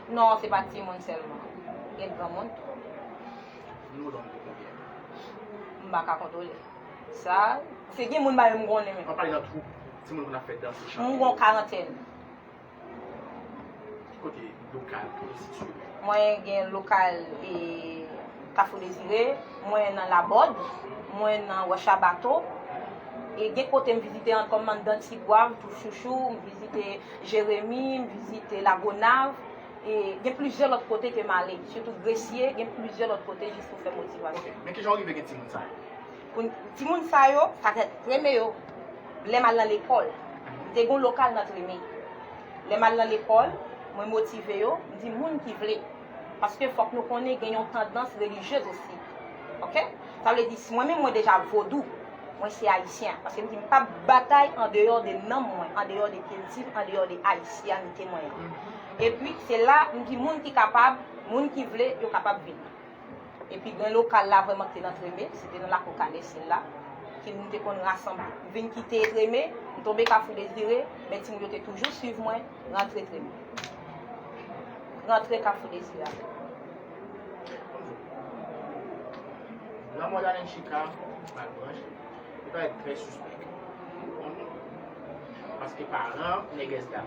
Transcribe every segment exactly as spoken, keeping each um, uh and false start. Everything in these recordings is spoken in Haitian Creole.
Non, se pa timoun sèlman. Gen granmoun tou. Nou nonm pou konbyen? M pa ka kontwole. Sa, se gen moun ba yo m konnen menm. An pale nan twoup, timoun konn ap fè dans, chante. M gon karantèn. Ki kote lokal ki sitiye? Mwen gen lokal e Kafou Dezire, mwen nan Labòd, mwen nan Wòch a Bato. E gen kote m vizite an kòm anndan Tigwav, Twoup Chouchou, m vizite Jeremi, m vizite Lagonav. E gen plizyè lòt kote ke m ale, sitou Gresye, gen plizyè lòt kote jis pou fè motivasyon. Ok, men kijan w rive gen timoun sa yo? Pou timoun sa yo, sa fè treme yo. Lè m al nan lekòl, m te gen yon lokal nan treme. Lè m al nan lekòl, mwen motive yo, m di moun ki vle. Paske fòk nou konnen gen yon tandans relijyez osi. Ok? Sa vle di, si mwen menm mwen deja vodou, mwen se ayisyen. Paske m di m p ap batay andeyò de nanm mwen, andeyò de kilti m, andeyò de ayisyanite mwen an. Epi, se la, m di moun ki kapab, moun ki vle, yo kapab vin. Epi, gen lokal la vrèman ki te nan treme, se te nan lakou Kanesi la, ke nou te konn rasanble. M vin kite treme, m tonbe Kafou Dezire, men timoun yo te toujou swiv mwen, rantre treme. Rantre Kafou Dezire avè m. Lanmò Darlene Chica, Malbranch, li parèt trè sispèk. Paske paran nègès la,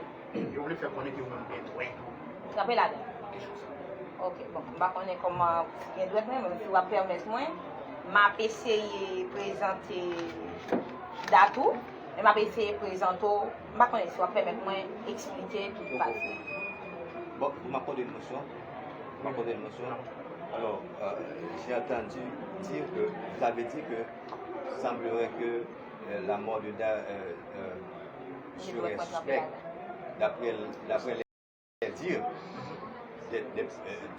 yo vle fè konnen ke yo menm gen dwèt. Kanpe ladan. Kesyon sa. Ok, bon, m pa konnen kòman si gen dwèt mwen, men si w ap pèmèt mwen, m ap eseye prezante dat ou, men m ap eseye prezante w, m pa konnen si w ap pèmèt mwen eksplike tout pati. Bon, m ap poze yon kesyon. M ap poze yon kesyon. Alors, euh, j'ai entendu dire que vous avez dit que semblerait que, euh, la mort de Da-, euh, euh, serait suspecte, d'après, d'après les dires de, de, euh,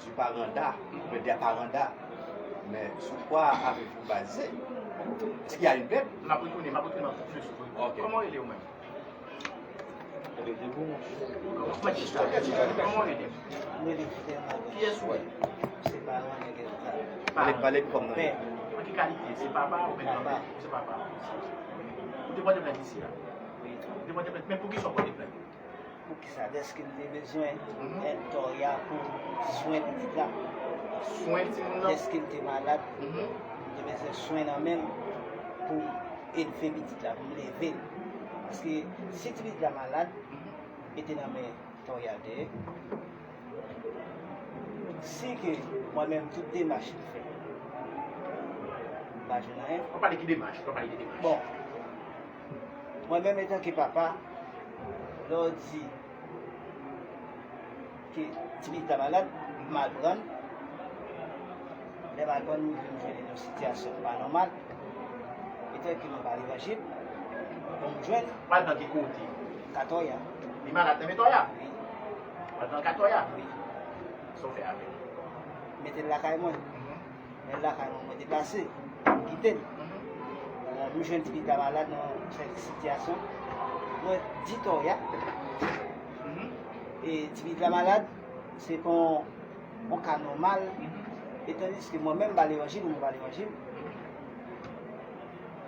du parent Da, ou bien des parents Da. Mais sur quoi avez-vous basé? Est-ce qu'il y a une plainte? M ap retounen, m ap retounen, m ap retounen sou. Ok. Kòman w rele w menm? Kòman w rele? Kiyès ou ye? Pale, pale kòm nan. An ki kalite? Se papa oubyen granpè? Se papa. Ou te pòte plent isi a? Ou te pòte plent. Men poukisa w pòte plent? Poukisa? Dèske m te bezwen èd Toya pou swen pitit la. Swen timoun nan? Dèske l te malad, m te bezwen swen nan men l pou m elve pitit la, pou m leve l. Paske si ti pitit la malad, mete nan men Toya dèyè. Si ke mwen menm tout demach m fè, m pa jwenn anyen. W ap pale ki demach? W ap pale ki demach? Bon, mwen menm antanke papa, lè w di ke ti pitit la malad, m al pran l. Lè m al pran l, m rive m jwenn li nan yon sitiyasyon pa nòmal. Etan ke mwen pa levanjil, bon, m jwenn. Pral nan ki kote? Katòya. Li malad nan men Toya? Wi. Pral nan Katòya? Wi. Sa w fè avè l? Mete l lakay mwen. Mhm. Lè l lakay mwen, mwen deplase. M kite l. Mhm. Bon, m jwenn ti pitit la malad nan sèten sitiyasyon. Mwen di Toya. Mhm. E ti pitit la malad, se pa yon yon ka nòmal, etandiske mwen menm m pa levanjil, ou menm ou pa levanjil,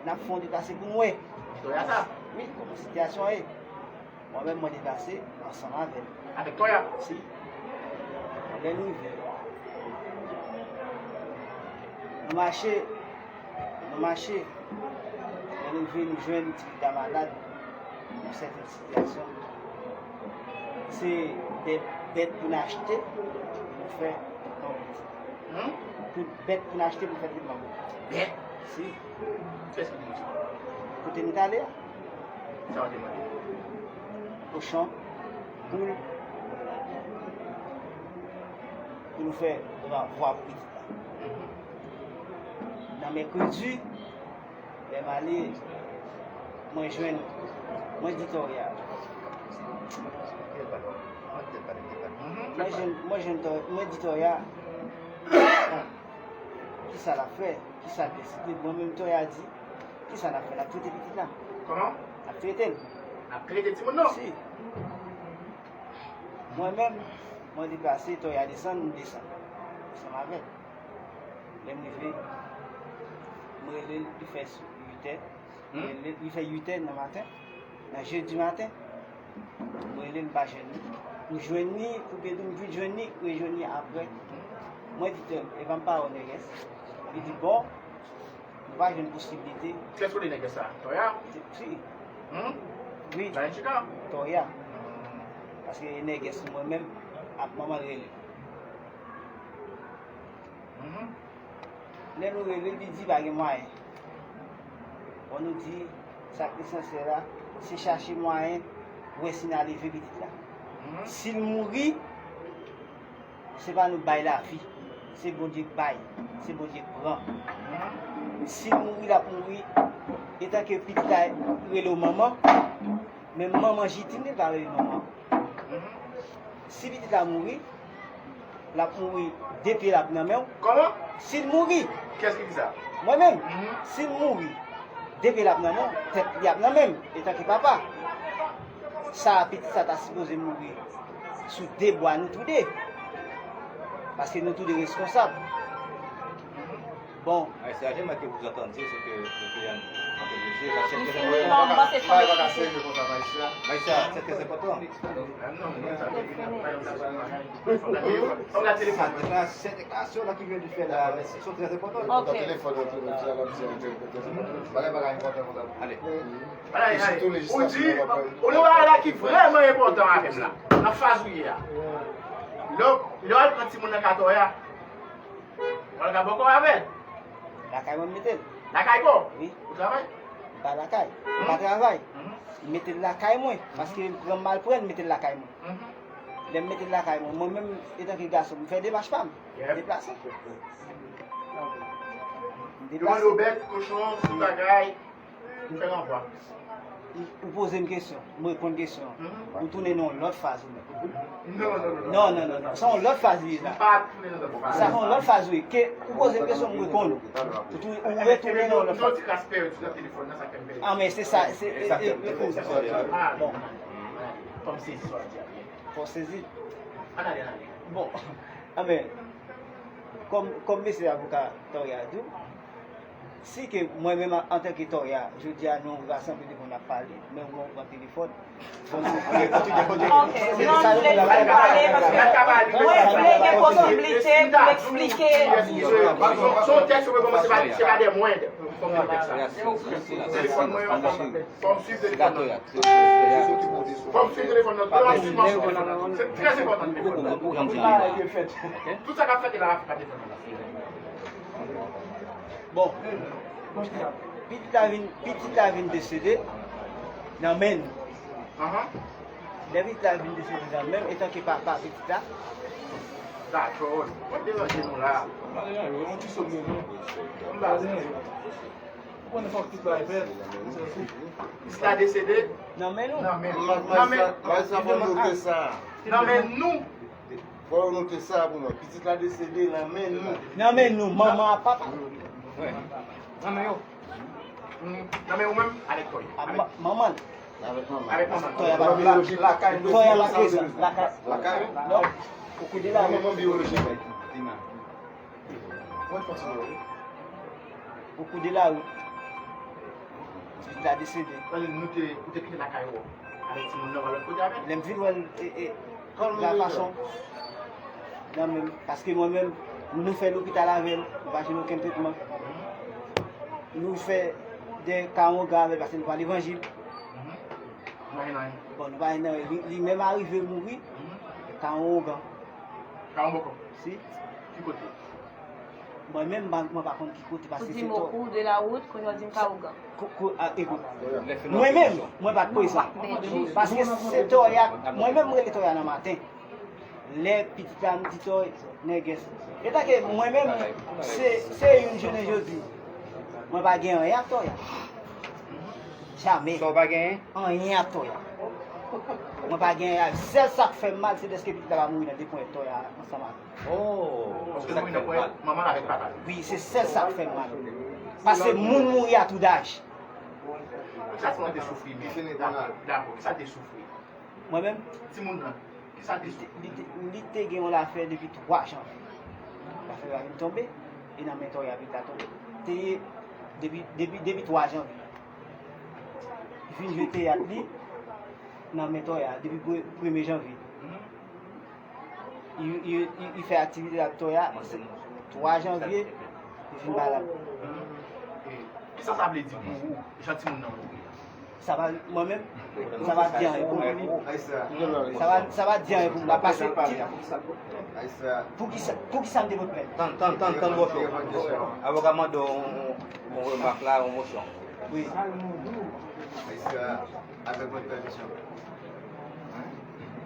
n ap fè yon deplase pou n wè. Istwa sa? Wi, kòman sitiyasyon an ye. Mwen menm mwen deplase ansanm avè l. Avèk Toya? Si. Lè n rive, nou mache, nou mache, lè n rive nou jwenn ti pitit la malad nan sèten sitiyasyon. Se de bèt pou n achte pou fè tretman pou pitit. Hmm? Pou bèt pou n achte pou fè tretman pou pitit. Bèt? Si. Kiyès ki te di w sa? Kote nou t ale a. Sa w te mande? Kochon, poul, pou nou fè vwa pou pitit la. Nan mèkredi, lè m ale, mwen jwenn, mwen di Toya. Mwen jwenn, mwen jwenn Toya, mwen di Toya, kisa l ap fè, kisa l deside. Mwen menm Toya di, kisa n ap fè, n ap trete pitit la. Kòman? N ap trete l. N ap trete timoun nan? Si. Mwen menm, mwen deplase, Toya desann, m desann. Ansanm avè l. Lè m rive, m rele l, li fè uitè. M rele l, li fè uitè nan maten. Nan jedi maten, m rele l, m pa jwenn li. M jwenn li, oubyen tou m vin jwenn li, rejwenn li apre. Mwen di, "Tèl, e pa m pa wè nègès." Li di, "Bon, m pa jwenn posiblite." Kiyès rele nègès sa? Toya? Si. Hmm? Wi. Toya. Hmm. Paske nègès mwen menm, ap manman l rele. Mhm. Lè nou rele l, li di pa gen mwayen. Bon, nou di, sa k esansyèl la, se chache mwayen, wè si n a leve pitit la. Mhm. Si l mouri, se pa nou k bay lavi, se Bondye k bay, se Bondye k pran. Mhm. Si l mouri, l ap mouri, etanke pitit la rele w manman, men manman Jitin li pa rele manman. Mhm. Si pitit la mouri, l ap mouri, de pye l ap nan men w. Kòman? Si l mouri. Kiyès ki di sa? Mwen menm. Mhm. Si l mouri, de pye l ap nan men w, tèt li ap nan men m, etanke papa. Sa a, pitit sa ta sipoze mouri sou de bwa nou toude. Paske nou toude reskonsab. Bon. Maestra, j'aimerais que vous entendiez ce que le client est en train de dire. Parce que c'est très important. Maestra, c'est très important. Sa deklarasyon la ki vyen de fè la, se trè enpòtan. Ok. Telefòn nan tou, men se la, se enpòtan. Bagay, bagay enpòtan konsa. Ale. Ou di, ou nan bagay la ki vrèman enpòtan avè m la. Nan faz ou ye a. Lè w, lè w al pran timoun nan ka Toya, w al ka bò kò avè l. Lakay mwen m mete l. Lakay pa w? Wi. Ou travay? M pa lakay. M pa travay. Mhm. M mete l lakay mwen. Mhm. Paske m pran m al pran l, m mete l lakay mwen. Mhm. Lè m mete l lakay mwen, mwen menm, etanke gason, m fè demach pa m. Yep. Deplase. M deplase. Yo mande w bèt, kochon, tout bagay. Ou fè ranvwa. Ou, ou poze m kesyon, m reponn kesyon an. Mhm. Ou tounen nan yon lòt faz ou menm. Non, non, non, non. Non, non, non, non. Se yon lòt faz li ye la. M pa tounen nan lòt faz. Sa se yon lòt faz wi. Ke ou poze m kesyon, m reponn ou. Ou tou, ou retounen nan yon lòt faz. Yon ti kras pèdi nan telefòn nan, sa fè m pèdi. Ah, men se sa, se, e, e, e, e, ah, bon. Fò m sezi sa w di a byen. Fò w sezi. Ann ale, ann ale. Bon. Ah, men, kòm, kòm mesye avoka Toya di w, si ke mwen menm an, antanke Toya, jodi a nou rasanble devan n ap pale, men mwen pran telefòn, bon, nou kontinye kontinye. Ok. Se sa nou vle pale, paske mwen vle gen posiblite pou eksplike. Se yon tèks, se pa de mwen. Fò m di tèks la. Telefòn mwen an, fò m swiv telefòn nan. Fò m swiv telefòn nan. Tout sa k ap fèt la, pa telefòn nan. Bon, pitit la vin, pitit la vin desede nan men nou. Lè pitit la vin desede nan men m, etanke papa pitit la. Dakò. Mwen deranje nou la. Yon ti sòt mwen. M pa Ou konnen fòk tout bagay fèt. Pitit la desede nan men nou. Nan men nou. Nan men, nan men, nan men nou. Fò yo note sa pou mwen. Pitit la desede nan men nou. Nan men nou, manman ak papa. Nan men yo. Nan men ou menm, avèk Toya. Manman. Avèk manman. Avèk manman. Toya pa prezan. Lakay nou. Toya pa prezan. Lakay. Lakay. Non. Ou koute la. Manman biyolojik. Mwen fè sa wi. Ou koute la wi. Pitit la desede. Ou te, ou te kite lakay ou avèk timoun nan, ou al lòt kote avè l? Lè m vin wè l, e, e, la fason. Non, men, paske mwen menm, nou fè lopital avè l, nou pa jwenn okenn tretman. Nou fè de ka ongan avè l, paske nou pa levanjil. Bon, nou pa jwenn anyen. Li, li menm arive mouri, ka ongan. Ka ongan. Si. Ki kote? Mwen menm, mwen, mwen pa konn ki kote, paske se to. Ou di m o kou de la wout, kounye a w di m ka ougan. Kou, kou, a, ekout. Mwen menm, mwen pa t prezan. Paske se Toya, mwen menm, mwen rele Toya nan maten. Lè pitit la, m di Toya, nègès. Etanke mwen menm, se, se youn jounen jodi. Mwen pa gen anyen ak Toya. Jamè. Sa w pa genyen? Anyen ak Toya. Mwen pa genyen ak, sèl sa k fè m mal, se dèske pitit la pa mouri nan de ponyèt Toya ansanm ak. Oh, se sa k fè l mal. Manman l avèk papa l. Wi, se sèl sa k fè m mal. Paske moun mouri a tout daj. Kisa timoun nan te soufri menm? Dakò, kisa l te soufri? Mwen menm? Timoun nan. Kisa l te soufri? Li te, li te, li te gen yon lafè depi twa janvye. Lafè a vin tonbe, e nan men Toya pitit la tonbe. Te ye depi, depi, depi twa janvye. Li vin jwe teyat li nan men Toya depi pre-, premye janvye. Mhm. Li, li, li, li fè aktivite l ap Toya, se twa janvye, li fin pa la. Kisa sa vle di pou ou, jan timoun nan mouri a? Sa va, mwen menm, sa va di anyen pou mwen. Sa va, sa va di anyen pou mwen. Paske ti, poukisa, poukisa m te pot plent? Tann, tann, tann, tann, bòchò. Avoka mande yon, yon remak la, yon mosyon. Wi. Avèk vòt pèmisyon.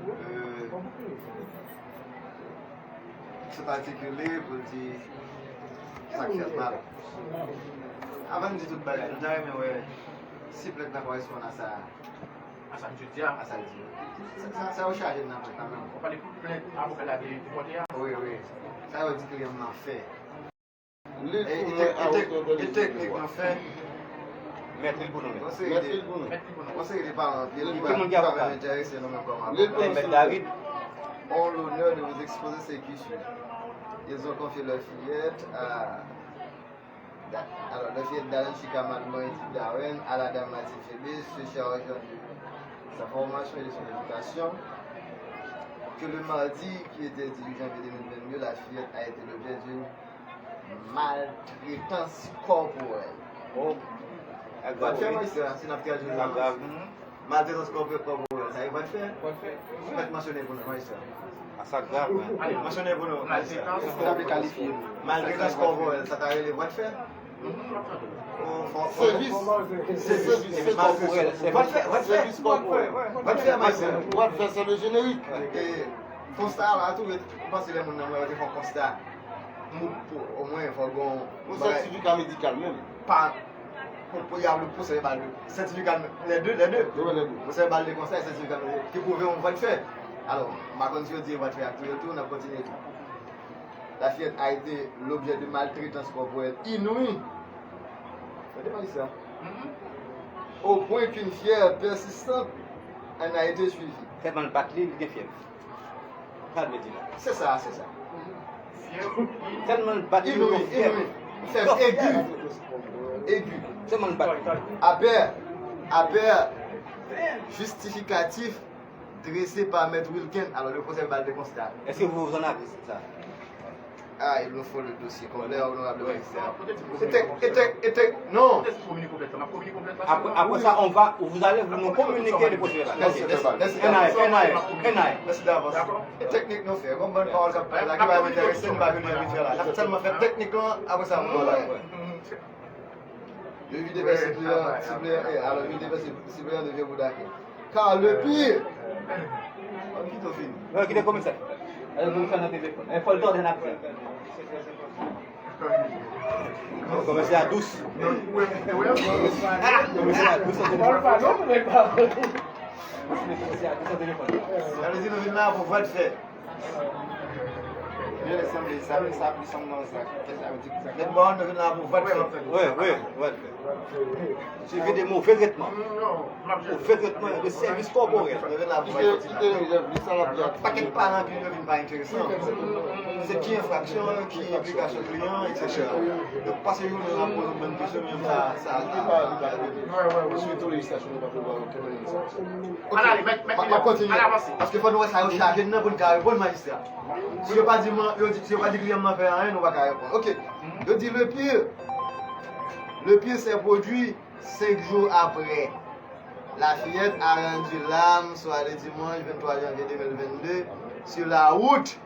Euh, Sot atikile pou l di sa k fèt la. Avan n di tout bagay, nou ta renmen wè si plent la koresponn a sa, a sa misye di a. A sa l di. Sa, sa, sa yo chaje nan plent la menm. Ou pale pou plent avoka la te, te pote a? Wi, wi. Sa yo di kliyan m nan fè. Li e, e, tounen e, e teknik nou fè. Mèt li pou nou menm. Mèt li pou nou. Yon seri de paran anpil ki pa, ki pa menm enterese nou menm kòm avoka. Mèt David. Ont l'honneur de vous exposer ces questions. Ils ont confié leur fillette à, da-, alors, leur fillette Darlene Chika Madman Edith Darren à la dame Martine Phébé, se chargeant de sa formation et de son éducation, que le mardi qui était dix-huit janvier deux mille vingt-deux, la fillette a été l'objet d'une maltraitance corporelle. Oh. Sa grav, wi. Sa grav. Maltraitance corporelle, corporelle, sa yo pa t fè? Ou mèt mansyone pou nou, majistra. A sa grav, men. Mansyone pou nou, majistra. Èske n ap kalifye l? Maltraitance corporelle, sa ta rele vwa de fè? Sèvis. Sèvis, sèvis kòpòrèl. Vwa de fè, vwa de fè. Sèvis kòpòrèl. Vwa de fè, majistra. Vwa de fè, se le générique. E konsta a la tou, m panse lè moun nan mwen yo te fè yon konsta. Pou, pou, omwen, fò gen yon sètifika medikal menm. Pa, pou, pou y ap pwosè bal de sètifika, lè de, lè de. Wi, lè de. Pwosè bal de konsta, sètifika ki pwouve yon vwa de fè. Alò, m pa konn si yo di vwa de fè ak tou yo tou, n ap kontinye tou. La fillette a été l'objet de maltraitance corporelle inouïe. Tande pa sa. Au point qu'une fièvre persistante en a été suivie. Tèlman l bat li, li gen fyèv. Sa l vle di la? Se sa, se sa. Tèlman l bat li, li gen fyèv. Fyèv egi. Egi. Tèlman l bat li. Après, après, justificatif dressé par Maître Wilken. Alò, le procès verbal de constat. Est-ce que vous en avez ça? Ah, il nous faut le dossier complet, honorable magistrat. Etek, etek, etek, non. Après, après ça, on va, vous allez nous communiquer le procès verbal. Merci, merci, merci d'avance. N a, n a, n a. Mèsi davans. E teknik nou fè. Gon bann pawòl k ap pale la ki pa enterese nou, pa vin envite la. N ap sèlman fè teknik lan, apre sa, nou pale. Le vide vè sipleyan, sipleyan, eh, alò, vide vè sipleyan devyen boudake. Car le pire. Ban m kite w fini. Non, kite komisè. Alò, komisè nan telefòn. E fò l tande n ap fè. Komisè a dous. Komisè a dous an telefòn. Komisè a dous an telefòn. Sa vle di nou vin la pou vwa de fè. Byen sanble, sa, sa plis ann nan sa. Mèt Bawon, nou vin la pou vwa de fè. Wi, wi, vwa de fè. Suivi de move tretman. Move tretman, de sèvis kòporèl. Nou vin la pou vwa de fè. Pakèt paran ki vin pa enteresan. Se ki enfraksyon, ki enplikasyon kliyan, etsetera. Donk, pase jounen an poze yon bann kesyon, menm sa, sa, sa, sa. Switou lejislasyon nou pa prevwa okenn sanksyon. Ok, m ap kontinye. Paske fò nou wè sa yo chaje n nan pou n ka reponn, majistra. Si yo pa di, yo di, si yo pa di kliyan m nan fè anyen, nou pa ka reponn. Ok. Yo di le pire. Le pire s'est produit cinq jours après. La fillette a rendu l'âme soir de dimanche vingt-trois janvier deux mille vingt-deux sur la route.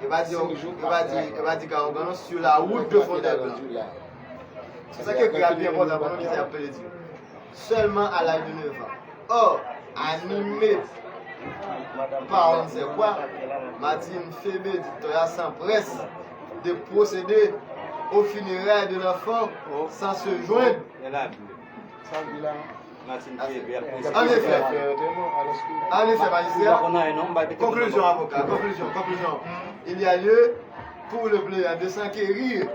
Yo pa di, yo pa di, yo pa di Kawogan non, sur la route de Fontainebleau. Se sa ki ekri a pi enpòtan pou nou, ki sa y ap pede di. Seulement à l'âge de neuf ans. Or, animé par on ne sait quoi, Martine Fébé dit Toya s'empresse de procéder aux funérailles de l'enfant sans se joindre. An efè, an efè, majistra. Konklizyon, avoka, konklizyon, konklizyon. Il y a lieu pour le plaignant de s'enquérir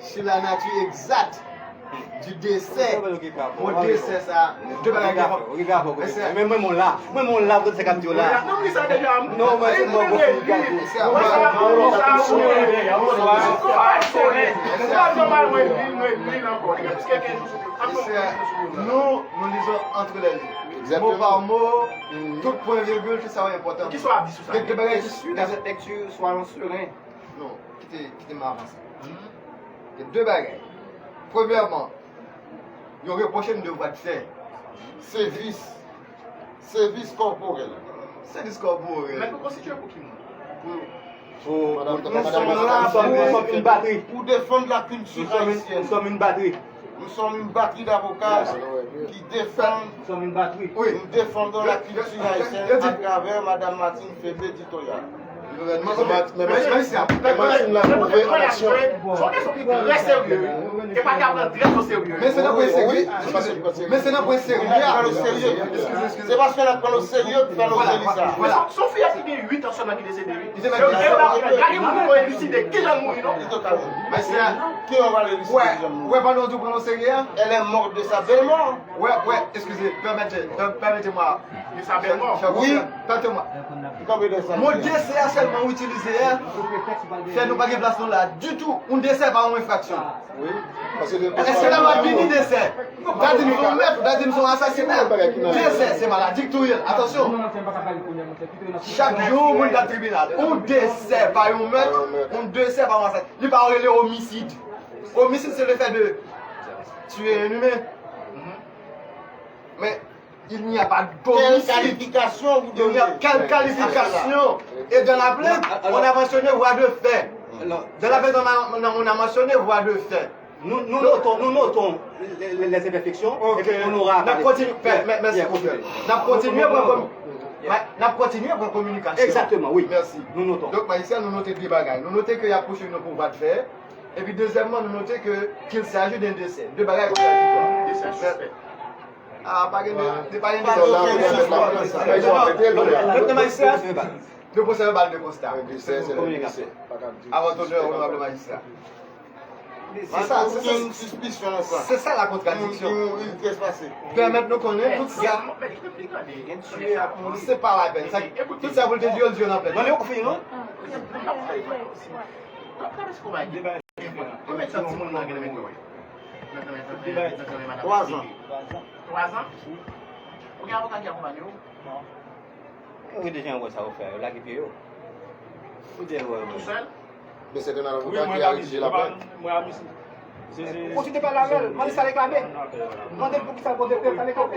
sur la nature exacte du décès. Bon, desè sa, de bagay ki fò. Men mwen, mwen la, mwen, mwen la, pou sa k ap di w la. Non, mwen, se mwen, mwen, mwen. Mesye, nou, nou lizon antre lè li. Mo pa mo, tout pwen vigil, tout sa yo enpòtan. Kisa w ap di sou sa? Gen de bagay ki sui nan sèt lekti, soyons sereins. Non, kite, kite m avanse. Gen de bagay. Premyèman, yo repwoche n de vwa de fè. Sevis. Sevis kòporèl. Sevis kòporèl. Men nou konstitiye pou ki moun? Pou, pou, nou sòm la pou, nou sòm yon batri. Pour défendre la culture haïtienne. Nous sommes une batterie. Nous sommes une batterie d'avocats qui défendent, nous défendons la culture haïtienne à travers Madame Martine Febe Ditoya. Men Martine la pwouve an aksyon. Se yon kesyon ki trè serye, wi. E pa ka pran trè o serye. Men se nan pwen serye. Men se nan pwen serye. Se paske n ap pran l o serye pou fè nou di sa. Se yon fi ki gen uit an sèlman ki desede, wi. Gade moun pou eliside kijan l mouri, non? Ki yo va eliside kijan l mouri? Wè, pandan w di w pran l o serye a? Elle est morte de sa belle mort. Wè, wè, eskize, pèmète, pèmète mwa. Wi. Pèmète mwa. Mo desè a sèlman w itilize a, fè nou pa gen plas nou la ditou. Yon desè pa yon enfraksyon. Èske la va pini desè? Daddy m se yon mèt, Daddy m se yon asasina. Desè, se maladi k touye l. Atansyon. Chak jou, moun k al tribinal. Yon desè pa yon mèt, yon desè pa yon asasina. Li pa rele omisid. Omisid, se le fè de tiye yon imen. Men, il n'y a pas d'homicide. Quelle qualification vous donnez? Il n'y a quelle qualification? Et dans la plainte, on a mentionné voie de fait. Dans la plainte, on a, on a, on a mentionné voie de fait. Nous, nous notons, nous notons les, les, les imperfections et puis on aura à parler. N ap kontinye, mè-, mè-, mèsi pou fè. N ap kontinye pran komi-, n ap kontinye pran kominikasyon. Exactement, oui. Mèsi. Nous notons. Donk, Maïsya, nou note de bagay. Nou note ke y ap pousuiv nou pou voie de fait. Epi, dezyèmman, nou note ke qu'il s'agit d'un décès. De bagay kontradiktwa. Décès suspect. Ah, pa gen de, de, pa gen de. Pèp nan majistra, de pwosè vèbal de konsta. Avan tonè, onorab majistra. Se sa, se sa, se sa la kontradiksyon. Pèmèt nou konnen tout sa. Se pa lapèn. Sa, tout sa pou l te di yo, l di yo nan plèn. Non, men ou fini, non? Twa zan. Ou gen avoka ki akonpanye w? Wi, deja yon wè sa yo fè, yo lage pye yo. Ou te wè. Tou sèl? Men se te nan avoka ki a redije laplent. Ou kontinye pale avè l, mande sa l reklame. Mande l pou ki sa l poze plent, sa l reklame.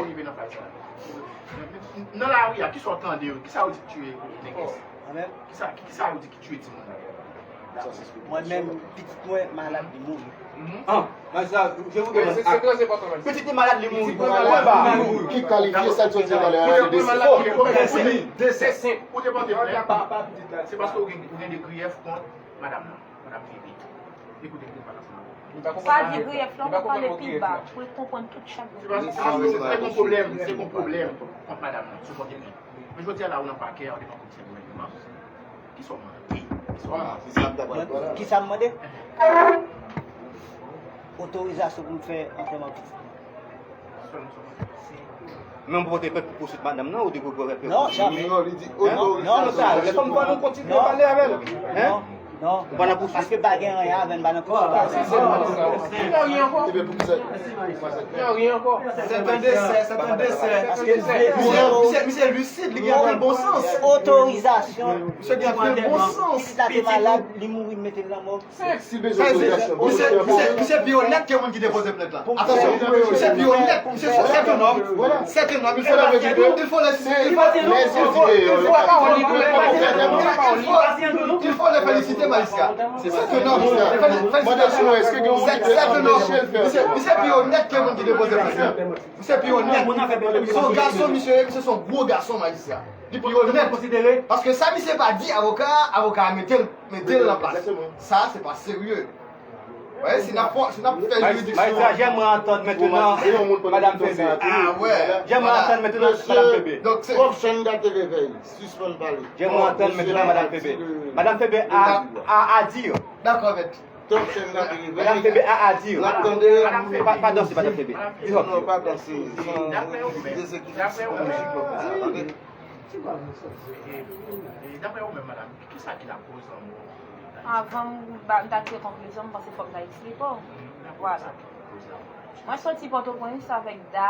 Nan lari a, kisa w tande yo? Kisa yo di ki tiye Nekès? Kisa, kisa yo di ki tiye timoun? Mwen menm, pitit mwen malad, li mouri. Ah, majistra, je vous demande. Pitit li malad, li mouri. Pwen ba. Ki kalifye sa l sot di talè a, de desè. Se senp. Ou te pote plent, se paske ou gen, ou gen de griyèf kont madanm nan, madanm Febe. Li koute tout bagay sa. Pa di griyèf lan, pou pale pi ba, pou l konprann tout chak bagay. Se paske, se paske se te yon pwoblèm, se te yon pwoblèm kont madanm nan, sou pote plent. Men jodi a la, ou nan pakè, ou devan komisè gouvènman. Kisa w mande? Kisa w mande? Otorizasyon pou m fè antèman pitit mwen. Men w pote plent pou pouswit madanm nan, ou di pou pote plent pou... Non, janmè. Non, li di otorizasyon. Non, non, sa, lè fòm pa nou kontinye pale avè l. Non, non. Ou pa nan pouswit. Paske pa gen anyen avè n, pa nan pouswit. Ebyen, pou ki sa? C'est un décès, c'est un décès. Paske misye, misye, misye lisid, li gen anpil bon sans. Otorizasyon. Misye gen anpil bon sans. Pitit la te malad, li mouri, mete l nan mòg. Si bezwen otorizasyon, misye, misye, misye pi onèt ke moun ki depoze plent la. Atansyon, misye pi onèt, misye se, c'est un homme, c'est un homme, il faut le, il faut, il faut, il faut, il faut le féliciter, Maïska. C'est un homme. Félicitations. C'est un homme. Misye, misye pi onèt ke moun ki depoze plent la. Misye pi onèt. Se yon gason, misye, misye se yon gwo gason, Maïska. Li pi onèt. Paske sa misye pa di avoka a, avoka a mete l, mete l nan plas. Sa, se pa serye. Wè, si n ap fò, si n ap fè jiridiksyon. Maïska, j'aimerais entendre maintenant Madame Febe. Ah, wè. J'aimerais entendre maintenant Madame Febe. Donk, se... Top Chenda te revèy. Sispann pale. J'aimerais entendre maintenant Madame Febe. Madame Febe a, a, a dire. Dakò, mèt. Top Chenda te revèy. Madame Febe a, a dire. N ap tande. Pa, pa danse, Madame Febe. Non, pa danse. Se yon dezekilib sikolojik. Daprè ou menm, madanm, kisa ki lakoz lanmò? Avan m ba, m ta tire konklizyon, m panse fòk m ta eksplike w. Vwala. Mwen soti Pòtoprens avèk Da,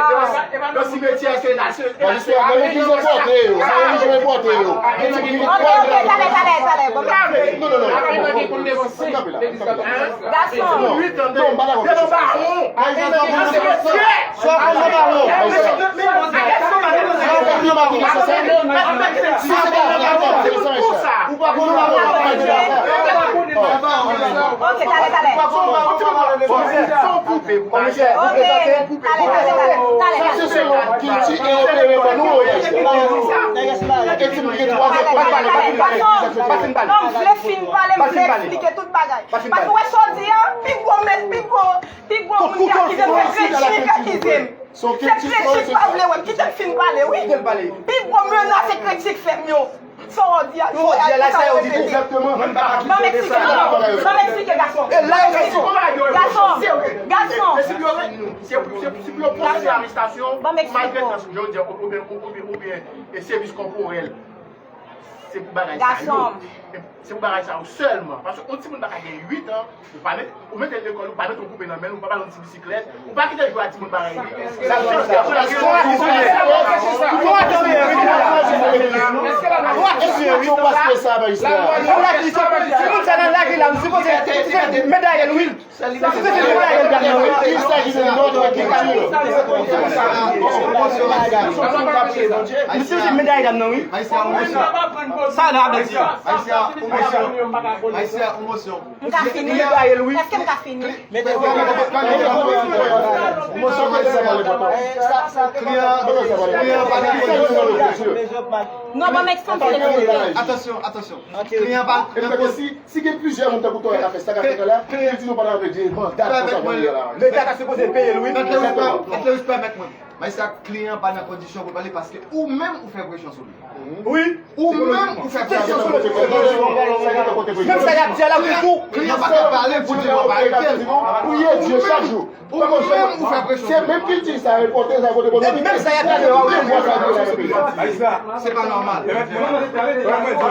nan, nan simityè ke nasyon. Bon, jistè, men nou ki repote yo, se yo ki repote yo. Gen ti ki... Ok, ok, talè, talè, talè. Bon, non, non, non. Kanpe la, kanpe la. Gason. Non, non, m pa dakò. Ayisyen sa konn nan baron. Sa konn nan baron. Sa konn nan baron. Ou pa konn nan baron. Ok, talè, talè. Fò w koupe pou pale. Ok, talè, talè, talè, talè. Sa se selon kilti e enterè nou, e ti moun gen twa zan. Non, m vle fin pale, m vle eksplike tout bagay. Paske w wè sa w di a, pi gwo, pi gwo, pi gwo moun ki akize m, se Kretchik ki akize m. Se Kretchik pa vle wè m, kite m fin pale, wi. Pi gwo menas se Kretchik fè m yo. Sa w di a, sa w di a la, sa yo di tou. Ban m eksplike, ban m eksplike, gason. Gason, gason. Se pou yo pwosede arestasyon, malgre jan yo di a, oubyen, oubyen, oubyen, e sèvis kòporèl. Se pou bagay sa yo. Se pou bagay sa yo sèlman. Paske yon timoun pa ka gen uit an, ou pa met, ou mete l lekòl, ou pa mete yon koupe nan men l, ou pa ba l yon ti bisiklèt, ou pa kite l jwe ak timoun parèy li. Timoun sa nan lari la, m sipoze medalye l, wi. Misye se medalye dam nan, wi. Misye se medalye dam nan, wi. Sa la vle di. M ka fini? Èske m ka fini? Non, ban m eksplike. Atansyon, atansyon. Kliyan pa nan kondisyon. Si gen plizyè moun tankou Torè k ap fè sa k ap fèt la, li di nou pa nan vle di manda konsa pou li la. Leta ta sipoze peye l, wi. Mèt le respè, mèt le respè, mèt mwen. Majistra, kliyan pa nan kondisyon pou l pale paske ou menm ou fè presyon sou li. Wi. Ou menm ou fè presyon sou li. Menm sa y ap di a la, wi, tou. Kliyan pa ka pale pou di nou pa arete l. Priye Dye chak jou. Ou menm ou fè presyon. Se menm kilti sa, repote sa, kote kote. Epi menm sa y ap gade, w ap wè. Se pa nòmal.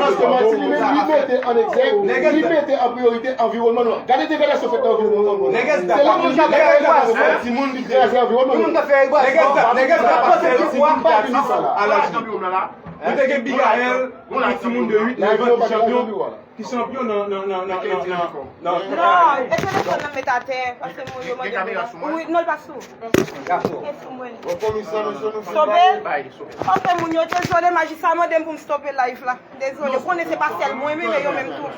Paske Martine li menm, li mete an egzèk, li mete an priyorite anviwònman nou an. Gade degradasyon fèt nan anviwònman nou an. Se la moun ki kraze anviwònman nou. Moun k ap fè rebwazman. Nèg ap pote pouvwa. Ou te gen Bigaèl, yon timoun de uit, nev an ki chanpyon. Ki chanpyon nan, nan, nan, nan, nan, nan, nan. Non, e telefòn nan met atè, paske moun yo mande pou mwen. Wi, non, l pa sou. Gason. E sou mwen. Stope. Ok, moun yo, dezole, majistra mande m pou m stope live la. Dezole, konnen se pa sèl mwen, men yo menm tou.